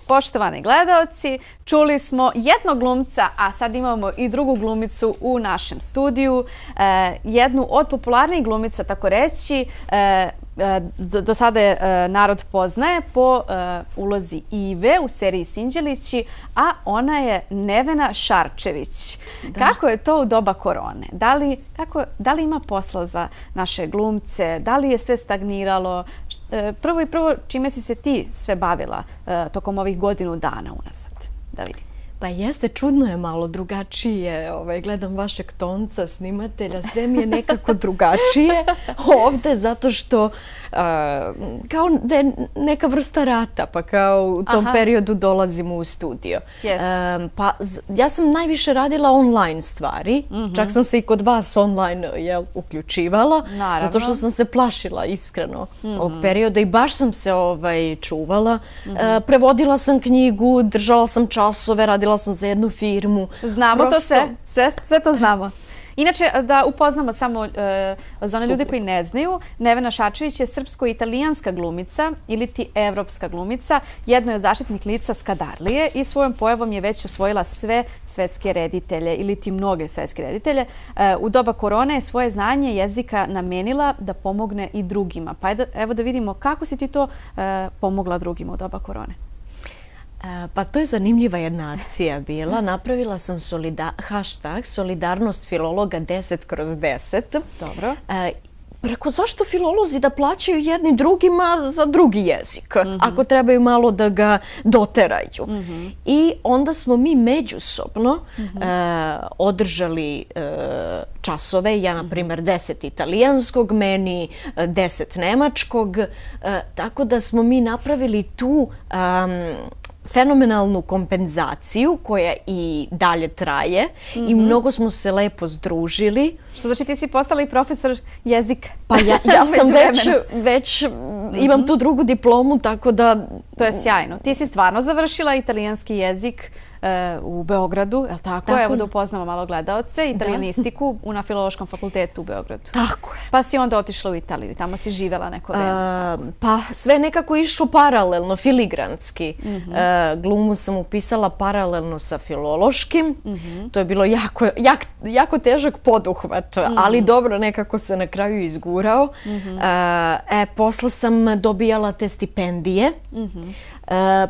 Poštovani gledaoci, čuli smo jednog glumca, a sad imamo i drugu glumicu u našem studiju. Jednu od popularnijih glumica, tako reći, do sada je narod poznaje po ulozi Ive u seriji Sinđelići, a ona je Nevena Šarčević. Kako je to u doba korone? Da li ima posla za naše glumce? Da li je sve stagniralo? Prvo, čime si se ti sve bavila tokom ovih godinu dana unazad? Da vidim. Pa jeste, čudno je malo drugačije. Gledam vašeg tonca, snimatelja, sve mi je nekako drugačije ovde, zato što kao da je neka vrsta rata, pa kao u tom periodu dolazimo u studio. Pa ja sam najviše radila online stvari, čak sam se i kod vas online uključivala, zato što sam se plašila iskreno ovog perioda i baš sam se čuvala. Prevodila sam knjigu, držala sam časove, radila sam za jednu firmu. Znamo to sve to znamo. Inače, da upoznamo samo za one ljude koji ne znaju, Nevena Šarčević je srpsko-italijanska glumica ili ti evropska glumica, jedno je od zaštitnih lica Skadarlije i svojom pojavom je već osvojila sve svetske reditelje ili ti mnoge svetske reditelje. U doba korone je svoje znanje jezika namenila da pomogne i drugima. Pa evo da vidimo kako si ti to pomogla drugima u doba korone. Pa to je zanimljiva jedna akcija bila. Napravila sam hashtag Solidarnost filologa 10/10. Dobro. Rekao, zašto filolozi da plaćaju jedni drugima za drugi jezik, ako trebaju malo da ga doteraju. I onda smo mi međusobno održali časove, ja na primjer 10 italijanskog, meni 10 nemačkog, tako da smo mi napravili tu fenomenalnu kompenzaciju koja i dalje traje i mnogo smo se lepo združili. Što znači ti si postala i profesor jezika? Pa ja sam već imam tu drugu diplomu, tako da... To je sjajno. Ti si stvarno završila italijanski jezik u Beogradu, je li tako? Evo da upoznamo malo gledaoce, italijanistiku na Filološkom fakultetu u Beogradu. Tako je. Pa si onda otišla u Italiju i tamo si živjela neko vreme. Pa sve nekako išlo paralelno, filigranski. Glumu sam upisala paralelno sa filološkim. To je bilo jako težak poduhvat, ali dobro, nekako se na kraju izgurao. Posle sam dobijala te stipendije.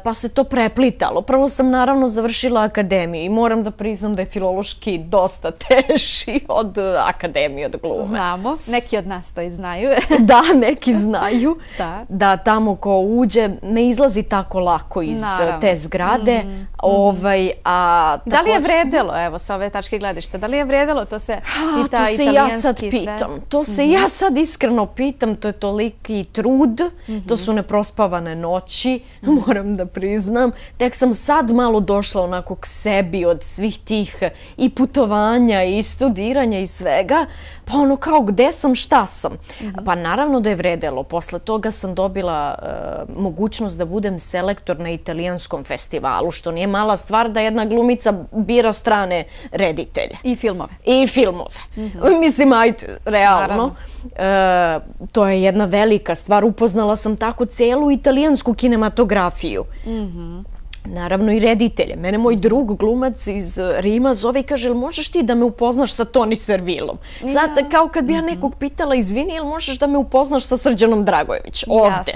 Pa se to preplitalo. Prvo sam naravno završila akademiju i moram da priznam da je filološki dosta teži od akademije, od glume. Znamo, neki od nas to i znaju. Da, neki znaju da tamo ko uđe ne izlazi tako lako iz te zgrade. Da li je vredelo, evo, sa ove tačke gledišta, da li je vredelo to sve? To se ja sad pitam. To se ja sad iskreno pitam. To je toliki trud, to su neprospavane noći, moram da priznam. Tek sam sad malo došla onako k sebi od svih tih i putovanja i studiranja i svega. Pa ono kao gde sam, šta sam. Pa naravno da je vredelo. Posle toga sam dobila mogućnost da budem selektor na italijanskom festivalu, što nije mala stvar da jedna glumica bira strane reditelje. I filmove. I filmove. Mislim, ajde, realno. To je jedna velika stvar. Upoznala sam tako celu italijansku kinematografiju. Naravno i reditelje. Mene moj drug glumac iz Rima zove i kaže, možeš ti da me upoznaš sa Toni Servilom? Sad, kao kad bi ja nekog pitala, izvini, ili možeš da me upoznaš sa Srđanom Dragojević ovde?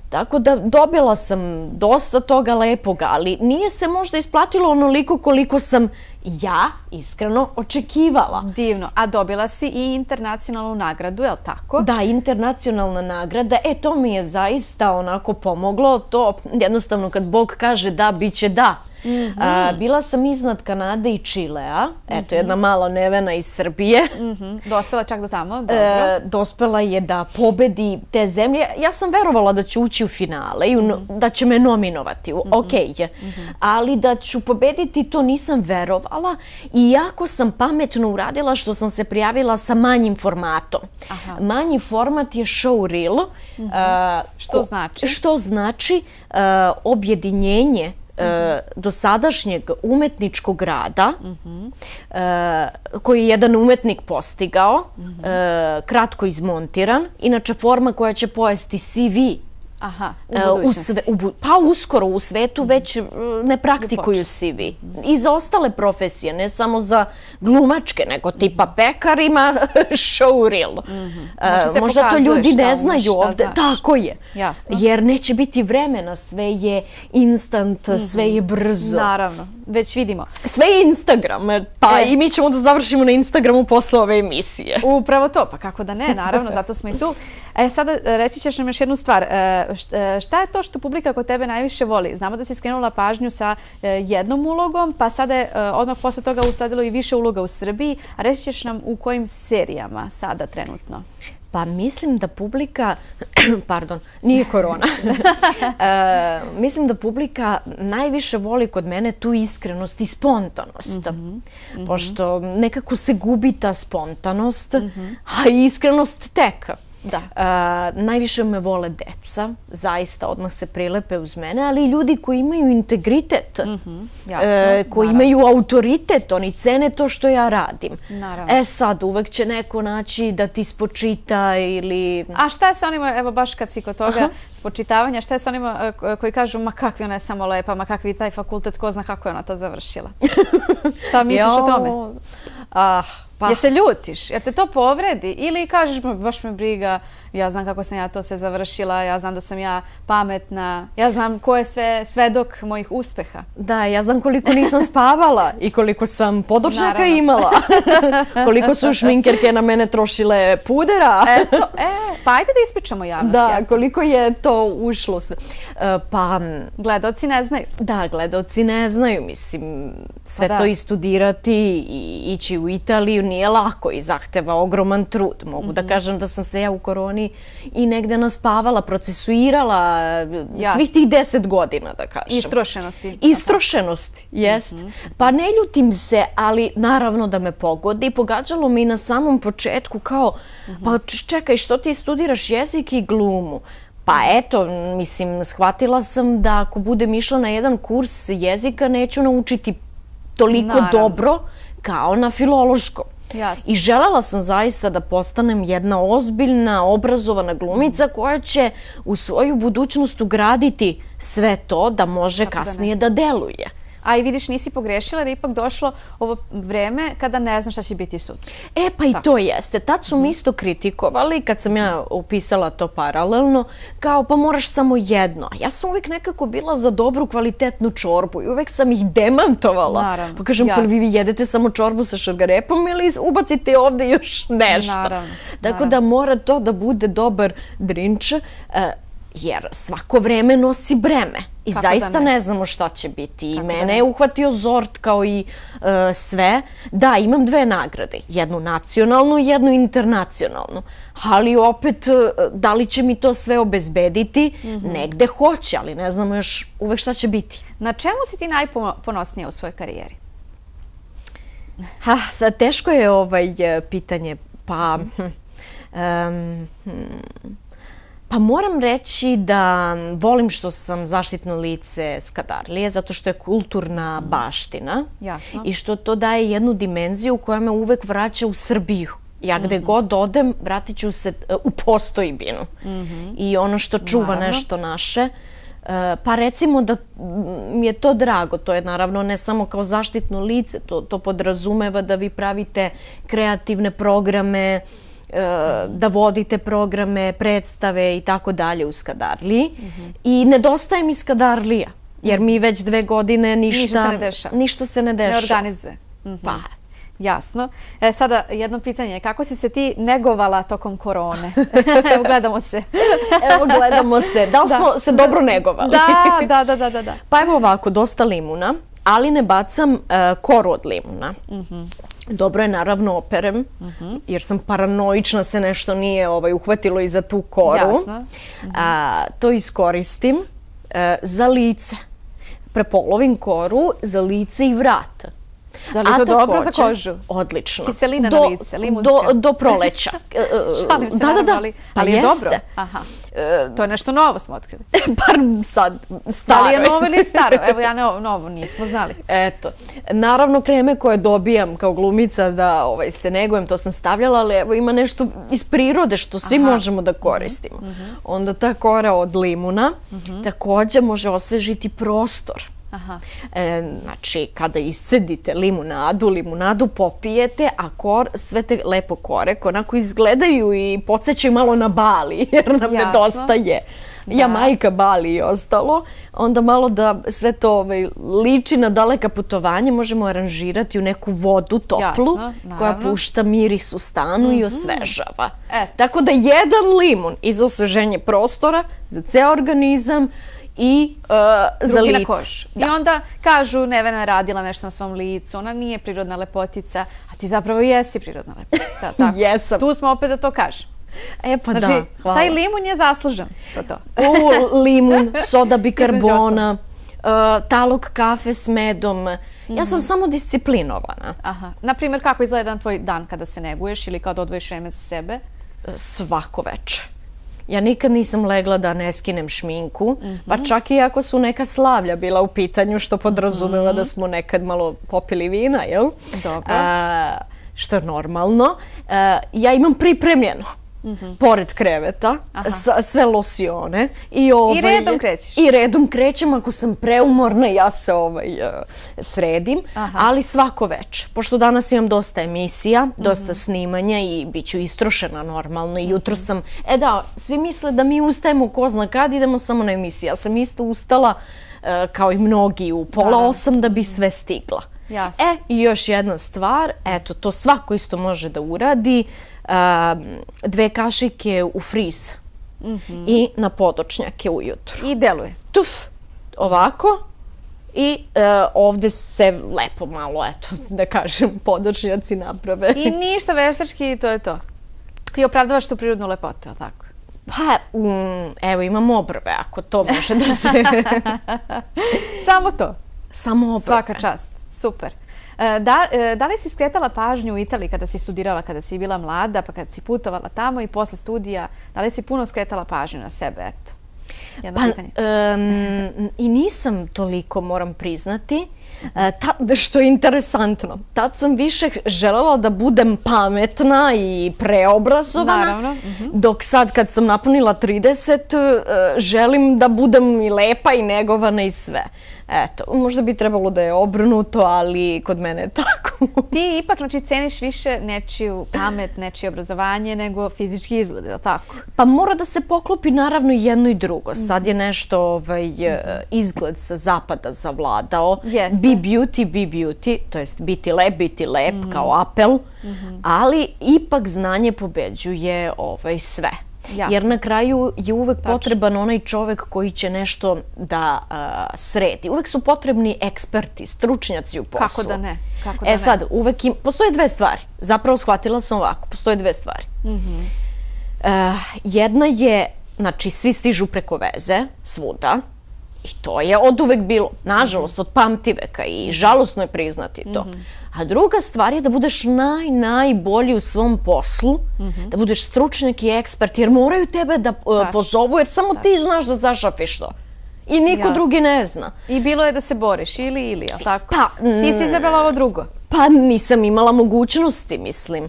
Tako da dobila sam dosta toga lepoga, ali nije se možda isplatilo onoliko koliko sam ja iskreno očekivala. Divno. A dobila si i internacionalnu nagradu, je li tako? Da, internacionalna nagrada. To mi je zaista onako pomoglo. To jednostavno kad Bog kaže da, bit će da. Bila sam iznad Kanade i Čilea. Eto, jedna mala Nevena iz Srbije. Dospela čak do tamo? Dospela je da pobedi te zemlje. Ja sam verovala da ću ući u finale i da će me nominovati. Okej. Ali da ću pobediti, to nisam verovala. I jako sam pametno uradila što sam se prijavila sa manjim formatom. Manji format je show reel. Što znači? Što znači objedinjenje dosadašnjeg umetničkog rada koji je jedan umetnik postigao, kratko izmontiran. Inače, forma koja će pojesti CV Aha, u budućnosti. Pa uskoro u svetu već ne praktikuju CV. I za ostale profesije, ne samo za glumačke, nego tipa pekarima, showreel. Možda to ljudi ne znaju ovde. Tako je. Jer neće biti vremena, sve je instant, sve je brzo. Naravno, već vidimo. Sve je Instagram, pa i mi ćemo da završimo na Instagramu posle ove emisije. Upravo to, pa kako da ne, naravno, zato smo i tu. Sada reći ćeš nam još jednu stvar. Šta je to što publika kod tebe najviše voli? Znamo da si skrenula pažnju sa jednom ulogom, pa sada je odmah posle toga usledilo i više uloga u Srbiji. A reći ćeš nam u kojim serijama sada trenutno? Pa mislim da publika, pardon, nije korona, mislim da publika najviše voli kod mene tu iskrenost i spontanost. Pošto nekako se gubi ta spontanost, a iskrenost tek. Najviše me vole deca, zaista odmah se prilepe uz mene, ali i ljudi koji imaju integritet, koji imaju autoritet, oni cene to što ja radim. Sad, uvek će neko naći da ti spočita ili... A šta je sa onima, evo baš kad si kod toga spočitavanja, šta je sa onima koji kažu ma kakvi ona je samo lepa, ma kakvi taj fakultet, ko zna kako je ona to završila? Šta misliš o tome? Jer se ljutiš, jer te to povredi ili kažeš baš me briga, ja znam kako sam ja to sve završila, ja znam da sam ja pametna, ja znam ko je svedok mojih uspeha. Da, ja znam koliko nisam spavala i koliko sam podočnjaka imala, koliko su šminkerke na mene trošile pudera. Pa ajde da ispričamo javnosti. Da, koliko je to ušlo sve. Pa... Gledaoci ne znaju. Da, gledaoci ne znaju, mislim, sve to istudirati i ići u Italiju nije lako i zahteva ogroman trud. Mogu da kažem da sam se ja u koroni i negde naspavala, procesuirala svih tih 10 godina, da kažem. Istrošenosti. Istrošenosti, jest. Pa ne ljutim se, ali naravno da me pogodi. Pogađalo me i na samom početku kao, pa čekaj, što ti studiraš jezik i glumu? Pa eto, mislim, shvatila sam da ako budem išla na jedan kurs jezika, neću naučiti toliko dobro kao na filološkom. I želela sam zaista da postanem jedna ozbiljna, obrazovana glumica koja će u svoju budućnost ugraditi sve to da može kasnije da deluje. A i vidiš, nisi pogrešila jer je ipak došlo ovo vreme kada ne znaš šta će biti sutra. Pa i to jeste. Tad su mi isto kritikovali kad sam ja upisala to paralelno, kao pa moraš samo jedno. Ja sam uvijek nekako bila za dobru kvalitetnu čorbu i uvijek sam ih demantovala. Pa kažem, pa vi jedete samo čorbu sa šargarepom ili ubacite ovde još nešto. Tako da mora to da bude dobar drinč, jer svako vreme nosi breme. I zaista ne znamo šta će biti. I mene je uhvatio zort kao i sve. Da, imam 2 nagrade. Jednu nacionalnu i jednu internacionalnu. Ali opet, da li će mi to sve obezbediti? Negde hoće, ali ne znamo još uvek šta će biti. Na čemu si ti najponosnija u svojoj karijeri? Sad teško je pitanje. Pa moram reći da volim što sam zaštitno lice Skadarlije, zato što je kulturna baština i što to daje jednu dimenziju koja me uvek vraća u Srbiju. Ja gde god odem, vratit ću se u postojbinu i ono što čuva nešto naše. Pa recimo da mi je to drago, to je naravno ne samo kao zaštitno lice, to podrazumeva da vi pravite kreativne programe, da vodite programe, predstave i tako dalje u Skadarliji. I nedostaje mi Skadarlija, jer mi već 2 godine ništa se ne dešava. Ne organizuje. Pa. Jasno. Sada jedno pitanje, kako si se ti negovala tokom korone? Evo, gledamo se. Gledamo se. Da li smo se dobro negovali? Da. Pa evo ovako, dosta limuna, ali ne bacam koru od limuna. Dobro je naravno operem, jer sam paranoična se nešto nije uhvatilo i za tu koru. To iskoristim za lice. Prepolovim koru za lice i vrat. Da li je to dobro za kožu? Odlično. Kiselina na lice, limunska. Do proleća. Šalim se, naravno, ali je dobro. Aha. To je nešto novo smo otkrili. Bar sad, staro. Da li je novo ili je staro? Evo ja novo nismo znali. Eto. Naravno, kreme koje dobijam kao glumica da se negujem, to sam stavljala, ali evo ima nešto iz prirode što svi možemo da koristimo. Onda ta kora od limuna također može osvežiti prostor. Znači, kada iscedite limunadu popijete, a sve te lepo kore onako izgledaju i podsjećaju malo na Bali, jer nam nedostaje Jamajka, Bali i ostalo. Onda malo da sve to liči na daleka putovanja, možemo aranžirati u neku vodu toplu koja pušta miris u stanu i osvežava. Tako da jedan limun i za osveženje prostora, za ceo organizam, i za lice. I onda kažu Nevena je radila nešto na svom licu, ona nije prirodna lepotica, a ti zapravo jesi prirodna lepotica. Jesam. Tu smo opet da to kažem. E pa da, hvala. Taj limun je zaslužen za to. Limun, soda bikarbona, talog kafe s medom. Ja sam samo disciplinovana. Naprimjer, kako izgleda tvoj dan kada se neguješ ili kada odvojiš vreme za sebe? Svako večer. Ja nikad nisam legla da ne skinem šminku, pa čak i ako su neka slavlja bila u pitanju, što podrazumeva da smo nekad malo popili vina, jel? Dobro. Što je normalno. Ja imam pripremljeno, pored kreveta, sve losione. I redom krećeš? I redom krećem, ako sam preumorna, ja se sredim, ali svako večer. Pošto danas imam dosta emisija, dosta snimanja i bit ću istrošena normalno. I jutro sam, svi misle da mi ustajemo ko zna kad, idemo samo na emisiju. Ja sam isto ustala, kao i mnogi, u 7:30 da bi sve stigla. I još jedna stvar, eto, to svako isto može da uradi, 2 kašike u friz i na podočnjake ujutru. I deluje. Tuf, ovako. I ovde se lepo malo, eto, da kažem, podočnjaci naprave. I ništa veštački i to je to. Ti opravdavaš tu prirodnu lepotu, ali tako? Pa, evo, imam obrve, ako to može da se... Samo to? Samo obrve. Svaka čast. Super. Da li si skretala pažnju u Italiji kada si studirala, kada si bila mlada, pa kada si putovala tamo i posle studija, da li si puno skretala pažnju na sebe, eto? Jedno pitanje. I nisam toliko, moram priznati, što je interesantno. Tad sam više želela da budem pametna i preobrazovana, dok sad kad sam napunila 30, želim da budem i lepa i negovana i sve. Eto, možda bi trebalo da je obrnuto, ali kod mene je tako. Ti ipak, znači, ceniš više nečiju pamet, nečije obrazovanje, nego fizički izgled, je li tako? Pa mora da se poklopi naravno i jedno i drugo. Sad je nešto izgled sa zapada zavladao. Be beauty, to jest biti lep kao apel, ali ipak znanje pobeđuje sve. Jer na kraju je uvek potreban onaj čovek koji će nešto da sredi. Uvek su potrebni eksperti, stručnjaci u poslu. Kako da ne? Sad, uvek postoje 2 stvari. Zapravo shvatila sam ovako. Postoje 2 stvari. Jedna je, znači, svi stižu preko veze, svuda. I to je od uvek bilo, nažalost, od pamtiveka i žalosno je priznati to. A druga stvar je da budeš najbolji u svom poslu, da budeš stručnjak i ekspert, jer moraju tebe da pozovu, jer samo ti znaš da zašafiš to. I niko drugi ne zna. I bilo je da se boriš, ili, ali tako? Ti si izabrala ovo drugo? Pa nisam imala mogućnosti, mislim.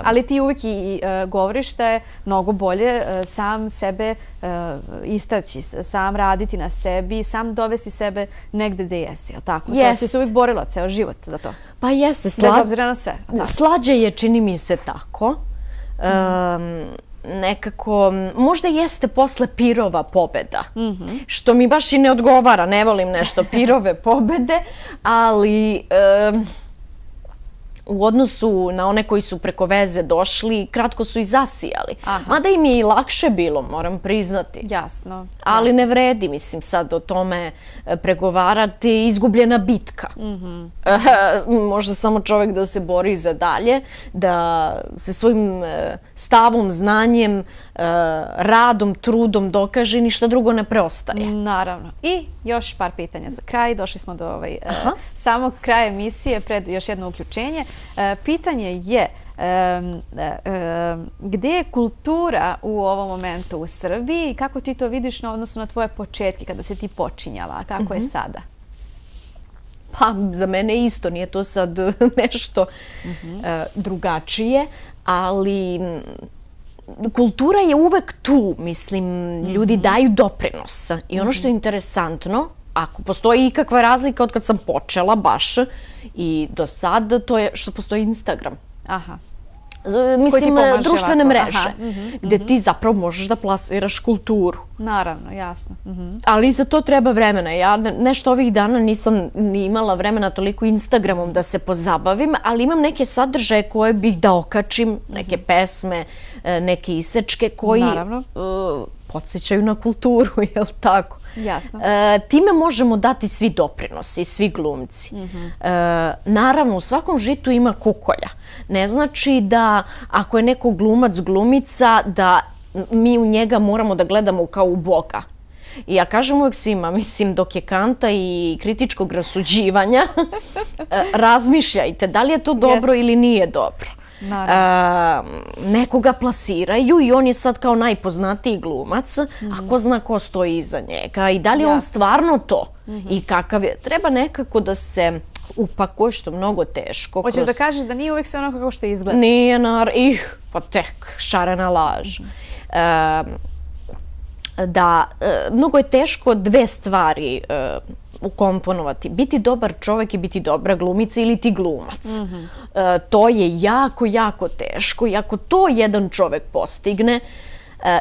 Ali ti uvijek i govoriš da je mnogo bolje sam sebe istaći, sam raditi na sebi, sam dovesti sebe negde gde jesi, ali tako? To si se uvijek borila ceo život za to. Pa jeste. Bez obzira na sve. Slađe je, čini mi se, tako. Nekako, možda jeste posle pirova pobeda, što mi baš i ne odgovara, ne volim nešto pirove pobede, ali u odnosu na one koji su preko veze došli, kratko su i zasijali. Mada im je i lakše bilo, moram priznati. Jasno. Ali ne vredi, mislim, sad o tome pregovarati, izgubljena bitka. Može samo čovjek da se bori za dalje, da se svojim stavom, znanjem, radom, trudom dokaže i ništa drugo ne preostaje. Naravno. I još par pitanja za kraj. Došli smo do samog kraja emisije, pred još jedno uključenje. Pitanje je gdje je kultura u ovom momentu u Srbiji i kako ti to vidiš na odnosu na tvoje početke kada si ti počinjala, a kako je sada? Pa, za mene isto, nije to sad nešto drugačije, ali kultura je uvek tu, mislim, ljudi daju doprinos. I ono što je interesantno, ako postoji ikakva razlika od kad sam počela baš i do sad, to je što postoji Instagram. Aha. Mislim, društvene mreže, gdje ti zapravo možeš da plasiraš kulturu. Naravno, jasno. Ali za to treba vremena. Ja nešto ovih dana nisam ni imala vremena toliko Instagramom da se pozabavim, ali imam neke sadržaje koje bih da okačim, neke pesme, neke isečke koji podsjećaju na kulturu, jel tako? Jasno. Time možemo dati svi doprinosi, svi glumci. Naravno, u svakom žitu ima kukolja. Ne znači da ako je neko glumac, glumica, da mi u njega moramo da gledamo kao u Boga. I ja kažem uvijek svima, mislim, dok je kanta i kritičkog rasuđivanja, razmišljajte da li je to dobro ili nije dobro. Nekoga plasiraju i on je sad kao najpoznatiji glumac, a ko zna ko stoji iza njega i da li je on stvarno to i kakav je. Treba nekako da se upakuje, što mnogo teško. Hoćeš da kažeš da nije uvijek sve ono kako što izgleda? Nije, pa tek, šarena laž. Da, mnogo je teško dve stvari ukomponovati. Biti dobar čovjek i biti dobra glumica ili ti glumac. To je jako, jako teško i ako to jedan čovjek postigne,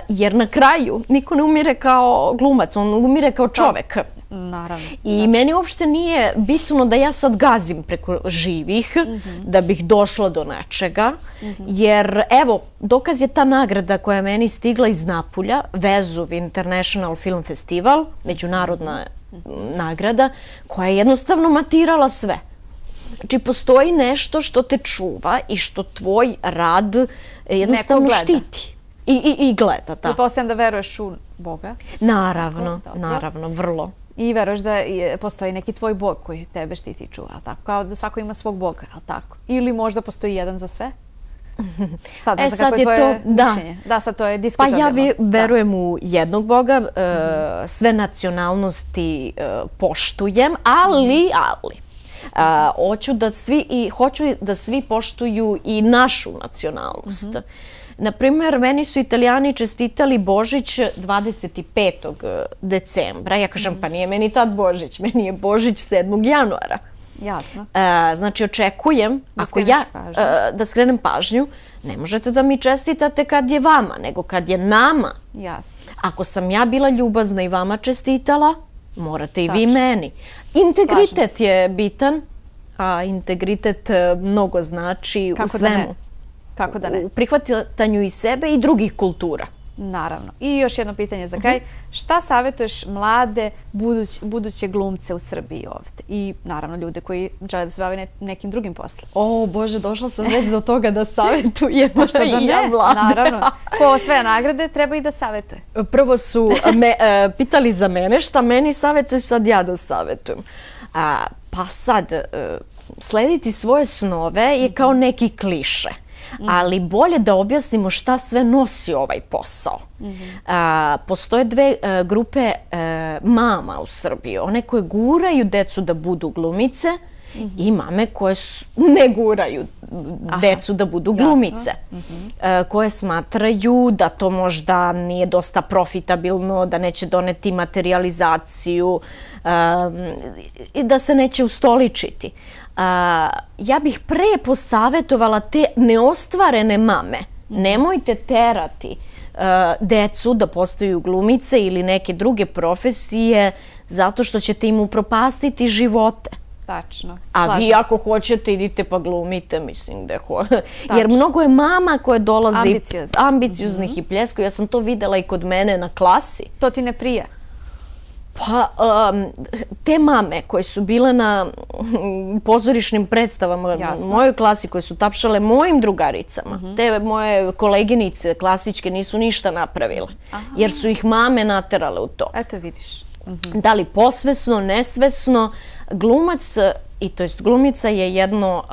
jer na kraju niko ne umire kao glumac, on umire kao čovjek. Naravno. I meni uopšte nije bitno da ja sad gazim preko živih da bih došla do nečega, jer evo, dokaz je ta nagrada koja je meni stigla iz Napulja, Vezuv International Film Festival, međunarodna nagrada, koja je jednostavno matirala sve. Znači, postoji nešto što te čuva i što tvoj rad jednostavno štiti. I gleda, da. Pretpostavljam da veruješ u Boga. Naravno, vrlo. I veruješ da postoji neki tvoj Bog koji tebe štiti i čuva, ali tako? Kao da svako ima svog Boga, ali tako? Ili možda postoji jedan za sve? Sad je to, da, sad to je diskutabilno. Pa ja verujem u jednog Boga, sve nacionalnosti poštujem, ali hoću da svi poštuju i našu nacionalnost. Naprimjer, meni su Italijani čestitali Božić 25. decembra. Ja kažem, pa nije meni tad Božić, meni je Božić 7. januara. Jasno. Znači, očekujem da skrenem pažnju. Ne možete da mi čestitate kad je vama, nego kad je nama. Jasno. Ako sam ja bila ljubazna i vama čestitala, morate i vi meni. Integritet je bitan, a integritet mnogo znači u svemu. Kako da ne? U prihvatanju i sebe i drugih kultura. Naravno. I još jedno pitanje za kraj. Šta savjetuješ mlade buduće glumce u Srbiji ovdje? I naravno ljude koji žele da se bave nekim drugim poslom. O Bože, došla sam već do toga da savjetujem i ja mlade. Naravno. Ko sve nagrade treba i da savjetuje. Prvo su pitali za mene šta meni savjetuje, sad ja da savjetujem. Pa sad, slediti svoje snove je kao neki kliše. Ali bolje da objasnimo šta sve nosi ovaj posao. Postoje dve grupe mama u Srbiji. One koje guraju decu da budu glumice i mame koje ne guraju decu da budu glumice. Koje smatraju da to možda nije dosta profitabilno, da neće doneti materializaciju i da se neće ustoličiti. Ja bih pre posavjetovala te neostvarene mame. Nemojte terati decu da postaju glumice ili neke druge profesije zato što ćete im upropastiti živote. Tačno. A Slažem vi se. ako hoćete idite pa glumite, mislim da jer mnogo je mama koje dolaze ambicioznih i pljeskaju. Ja sam to videla i kod mene na klasi. To ti ne prija? Pa, te mame koje su bile na pozorišnim predstavama u mojoj klasi, koje su tapšale mojim drugaricama, te moje koleginice klasičke nisu ništa napravile, jer su ih mame naterale u to. Eto vidiš. Da li posvesno, nesvesno, glumac, to jest glumica je jedno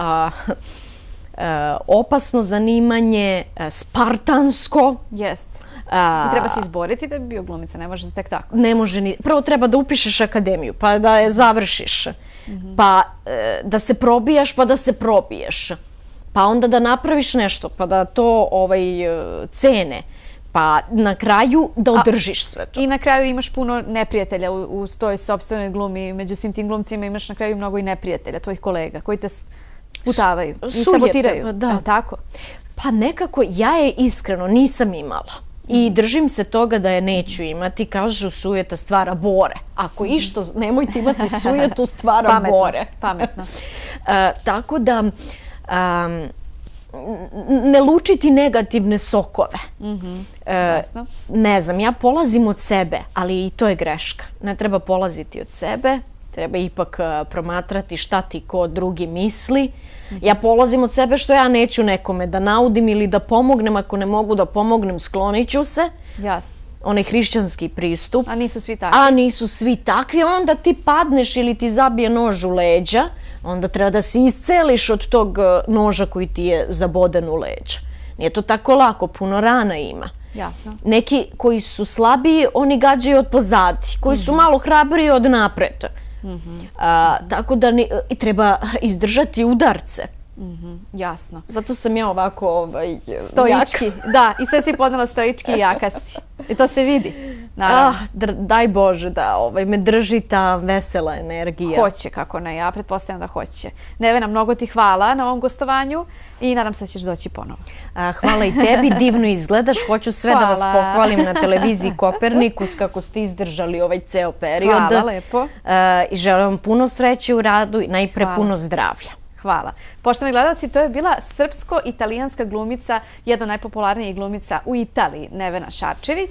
opasno zanimanje, spartansko. Jest. I treba se izboriti da bi bio glumica, ne može tek tako. Ne može ni, prvo treba da upišeš akademiju, pa da je završiš, pa da se probijaš, pa da se probiješ, pa onda da napraviš nešto, pa da to cene, pa na kraju da održiš sve to. I na kraju imaš puno neprijatelja u toj sopstvenoj glumi, među svim tim glumcima imaš na kraju mnogo i neprijatelja, tvojih kolega, koji te sputavaju i sabotiraju. Da. Tako? Pa nekako, ja je iskreno nisam imala. I držim se toga da je neću imati. Kažu, sujeta stvara bore. Ako išto, nemojte imati sujetu, stvara bore. Pametno. Tako da, ne lučiti negativne sokove. Ne znam, ja polazim od sebe, ali i to je greška. Ne treba polaziti od sebe, treba ipak promatrati šta ti ko drugi misli. Ja polazim od sebe što ja neću nekome da naudim ili da pomognem. Ako ne mogu da pomognem, sklonit ću se. Jasno. Onaj hrišćanski pristup. A nisu svi takvi. A nisu svi takvi. Onda ti padneš ili ti zabije nož u leđa. Onda treba da se isceliš od tog noža koji ti je zaboden u leđa. Nije to tako lako, puno rana ima. Jasno. Neki koji su slabiji, oni gađaju od pozadi. Koji su malo hrabriji od napred. Tako da treba izdržati udarce. Jasno. Zato sam ja ovako stoički. Da, i sve si podnala stoički i jaka si. I to se vidi. Daj Bože da me drži ta vesela energija. Hoće, kako ne, ja pretpostavljam da hoće. Nevena, mnogo ti hvala na ovom gostovanju i nadam se da ćeš doći ponovo. Hvala i tebi, divno izgledaš. Hoću sve da vas pohvalim na televiziji Kopernikus kako ste izdržali ovaj ceo period. Hvala, lepo. I želim vam puno sreće u radu i najpre puno zdravlja. Hvala. Poštovani gledalci, to je bila srpsko-italijanska glumica, jedna od najpopularnijih glumica u Italiji, Nevena Šarčević.